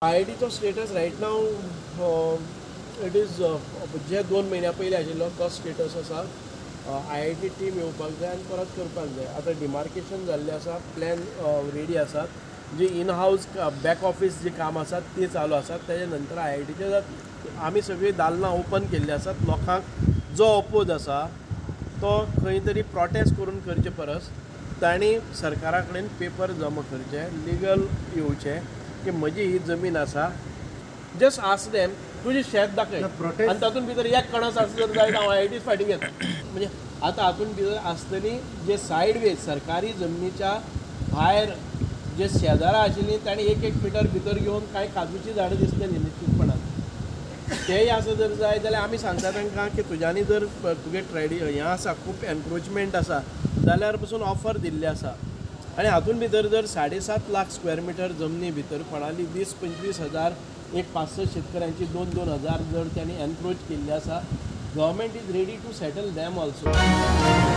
I I टीचो status right now it is जे 2 म्हयन्या पयलीं आशिल्लो तो स्टेटस आसा. आय I T team येवपाक जाय आनी परत करपाक जाय. आतां डिमार्केशन जाल्लें आसा, प्लॅन रेडी आसात, जे इन हावज बॅक ऑफीस जे काम आसात ते चालू आसात. तेजे नंतर आय आय टीचे जातलें. आमी सगळीं दालनां ओपन केल्लीं आसात. लोकांक जो अपोज आसा तो खंय तरी प्रोटेस्ट करून करचे परस तांणी सरकारा कडेन पेपर जमा करचे, लिगल येवचें की म्हजी ही जमीन आसा. जस्ट आस्क देम, तुजें शेत दाखय. Protest- आनी तातूंत भितर एक कणस आसा जर जायत, हांव आय आय टीच फाटीं घेता. म्हणजे आतां हातूंत भितर आसतली जे सायड वे, सरकारी जमनीच्या भायर जे शेजारा आशिल्लीं तांणी एक एक मिटर भितर घेवन कांय काजूचीं झाडां दिसतलीं निश्चितपणान. तेय आसा जर जाय जाल्यार आमी सांगता तांकां की तुज्यांनी जर तुगे ट्रेडी हें आसा, खूब एनक्रोचमेंट आसा जाल्यार पसून ऑफर दिल्ली आसा. आनी हातूंत भितर जर 7.5 लाख स्क्वेअर मिटर जमनी भितर कोणाली 20-25 हजार, एक पांच स शेतकऱ्यांची 2-2 हजार जर त्यांनी एनक्रोच केल्ली आसा, government is ready to settle them also.